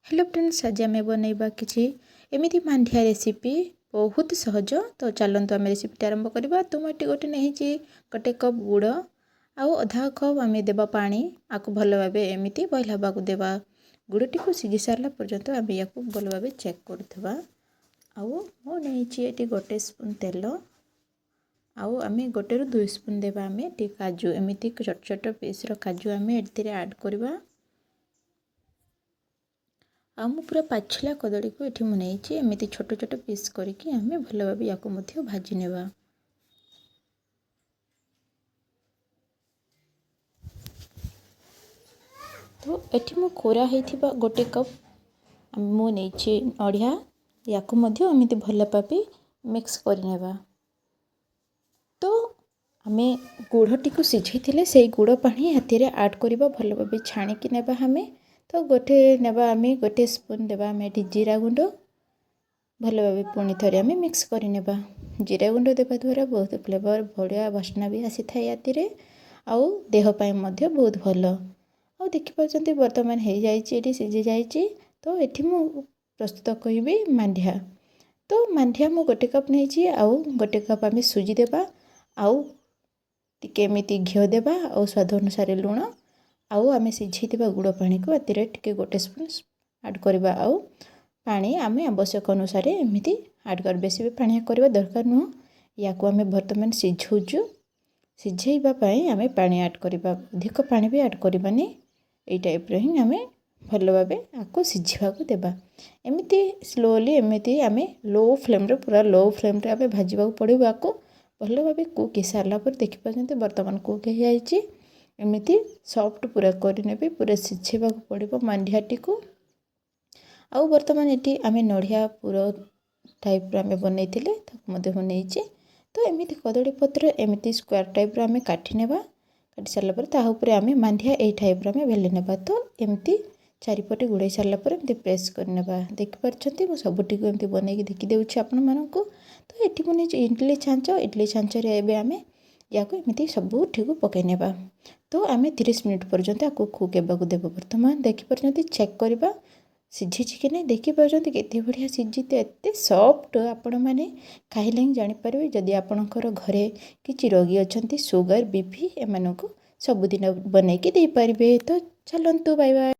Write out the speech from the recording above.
Hello friends, ଆଜି ଆମେ ବନେଇବା କିଛି ଏମିତି ମାଣ୍ଡିଆ ରେସିପି, ବହୁତ ସହଜ। ତ ଚାଲନ୍ତୁ, ଆମେ ରେସିପିଟି ଆରମ୍ଭ କରିବା। ତ ମୁଁ ଏଠି ଗୋଟେ ନେଇଛି ଗୋଟେ କପ୍ ଗୁଡ଼ ଆଉ ଅଧା କପ୍ ଆମେ ଦେବା ପାଣି। ଆକୁ ଭଲ ଭାବେ ଏମିତି ବଏଲ୍ ହେବାକୁ ଦେବା। ଗୁଡ଼ଟିକୁ ସିଝି ସାରିଲା ପର୍ଯ୍ୟନ୍ତ ଆମେ ୟାକୁ ଭଲ ଭାବେ ଚେକ୍ କରୁଥିବା। ଆଉ ମୁଁ ନେଇଛି ଏଠି ଗୋଟେ ସ୍ପୁନ୍ ତେଲ ଆଉ ଆମେ 1ରୁ 2 ସ୍ପୁନ୍ ଦେବା ଆମେ ଏଠି କାଜୁ। ଏମିତି ଛୋଟ ଛୋଟ ପିସ୍ର କାଜୁ ଆମେ ଏଥିରେ ଆଡ଼୍ କରିବା। ଆଉ ମୁଁ ପୁରା ପାଚିଲା କଦଳୀକୁ ଏଠି ମୁଁ ନେଇଛି। ଏମିତି ଛୋଟ ଛୋଟ ପିସ୍ କରିକି ଆମେ ଭଲ ଭାବେ ୟାକୁ ମଧ୍ୟ ଭାଜି ନେବା। ତ ଏଠି ମୁଁ କୋରା ହେଇଥିବା ଗୋଟେ କପ୍ ମୁଁ ନେଇଛି ନଡ଼ିଆ। ୟାକୁ ମଧ୍ୟ ଏମିତି ଭଲ ଭାବେ ମିକ୍ସ କରିନେବା। ତ ଆମେ ଗୁଡ଼ଟିକୁ ସିଝେଇଥିଲେ, ସେଇ ଗୁଡ଼ ପାଣି ଏଥିରେ ଆଡ଼୍ କରିବା। ଭଲ ଭାବେ ଛାଣିକି ନେବା ଆମେ। ତ ଗୋଟେ ନେବା ଆମେ, ଗୋଟେ ସ୍ପୁନ୍ ଦେବା ଆମେ ଏଠି ଜିରା ଗୁଣ୍ଡ। ଭଲ ଭାବେ ପୁଣି ଥରେ ଆମେ ମିକ୍ସ କରିନେବା। ଜିରା ଗୁଣ୍ଡ ଦେବା ଦ୍ୱାରା ବହୁତ ଫ୍ଲେଭର୍, ବଢ଼ିଆ ବାସ୍ନା ବି ଆସିଥାଏ ଏଥିରେ ଆଉ ଦେହ ପାଇଁ ମଧ୍ୟ ବହୁତ ଭଲ। ଆଉ ଦେଖିପାରୁଛନ୍ତି, ବର୍ତ୍ତମାନ ହେଇଯାଇଛି, ଏଠି ସିଝି ଯାଇଛି। ତ ଏଠି ମୁଁ ପ୍ରସ୍ତୁତ କରିବି ମାଣ୍ଡିଆ। ତ ମାଣ୍ଡିଆ ମୁଁ ଗୋଟେ କପ୍ ନେଇଛି ଆଉ ଗୋଟେ କପ୍ ଆମେ ସୁଜି ଦେବା ଆଉ ଟିକେ ଏମିତି ଘିଅ ଦେବା ଆଉ ସ୍ୱାଦ ଅନୁସାରେ ଲୁଣ ଆଉ ଆମେ ସିଝେଇଥିବା ଗୁଡ଼ ପାଣିକୁ ଏଥିରେ ଟିକେ ଗୋଟେ ସ୍ପୁନ୍ ଆଡ଼୍ କରିବା। ଆଉ ପାଣି ଆମେ ଆବଶ୍ୟକ ଅନୁସାରେ ଏମିତି ଆଡ଼୍ କରିବା। ବେଶୀ ବି ପାଣିଆ କରିବା ଦରକାର ନୁହଁ। ୟାକୁ ଆମେ ବର୍ତ୍ତମାନ ସିଝାଉଛୁ। ସିଝେଇବା ପାଇଁ ଆମେ ପାଣି ଆଡ଼୍ କରିବା, ଅଧିକ ପାଣି ବି ଆଡ଼୍ କରିବାନି। ଏଇ ଟାଇପ୍ର ହିଁ ଆମେ ଭଲ ଭାବେ ଆକୁ ସିଝିବାକୁ ଦେବା। ଏମିତି ସ୍ଲୋଲି, ଏମିତି ଆମେ ଲୋ ଫ୍ଲେମ୍ରେ, ପୁରା ଲୋ ଫ୍ଲେମ୍ରେ ଆମେ ଭାଜିବାକୁ ପଡ଼ିବ ଆକୁ। ଭଲ ଭାବେ କୁକ୍ ହେଇସାରିଲା ପରେ ଦେଖିପାରୁଛନ୍ତି, ବର୍ତ୍ତମାନ କୁକ୍ ହେଇଯାଇଛି। ଏମିତି ସଫ୍ଟ ପୁରା କରିନେବି, ପୁରା ସିଝେଇବାକୁ ପଡ଼ିବ ମାଣ୍ଡିଆଟିକୁ। ଆଉ ବର୍ତ୍ତମାନ ଏଠି ଆମେ ନଡ଼ିଆ ପୁର ଟାଇପ୍ର ଆମେ ବନେଇଥିଲେ, ତାକୁ ମଧ୍ୟ ମୁଁ ନେଇଛି। ତ ଏମିତି କଦଳୀ ପତ୍ର ଏମିତି ସ୍କୋୟାର ଟାଇପ୍ର ଆମେ କାଟି ନେବା। କାଟି ସାରିଲା ପରେ ତା ଉପରେ ଆମେ ମାଣ୍ଡିଆ ଏଇ ଟାଇପ୍ର ଆମେ ବେଲି ନେବା। ତ ଏମିତି ଚାରିପଟେ ଗୁଡ଼େଇ ସାରିଲା ପରେ ଏମିତି ପ୍ରେସ୍ କରିନେବା। ଦେଖିପାରୁଛନ୍ତି, ମୁଁ ସବୁଟିକୁ ଏମିତି ବନେଇକି ଦେଖିଦେଉଛି ଆପଣମାନଙ୍କୁ। ତ ଏଠି ମୁଁ ନେଇଛି ଇଡ଼ଲି ଛାଞ୍ଚ। ଇଡ଼ଲି ଛାଞ୍ଚରେ ଏବେ ଆମେ ୟାକୁ ଏମିତି ସବୁଠିକୁ ପକାଇ ନେବା। ତ ଆମେ 30 ମିନିଟ୍ ପର୍ଯ୍ୟନ୍ତ ଆକୁ କୁକ୍ ହେବାକୁ ଦେବ। ବର୍ତ୍ତମାନ ଦେଖିପାରୁଛନ୍ତି, ଚେକ୍ କରିବା ସିଝିଛି କି ନାହିଁ। ଦେଖିପାରୁଛନ୍ତି, କେତେ ବଢ଼ିଆ ସିଝି ତ, ଏତେ ସଫ୍ଟ। ଆପଣମାନେ ଖାଇଲେ ହିଁ ଜାଣିପାରିବେ। ଯଦି ଆପଣଙ୍କର ଘରେ କିଛି ରୋଗୀ ଅଛନ୍ତି, ସୁଗାର, ବିପି, ଏମାନଙ୍କୁ ସବୁଦିନ ବନେଇକି ଦେଇପାରିବେ। ତ ଚାଲନ୍ତୁ, ବାଇ ବାଇ।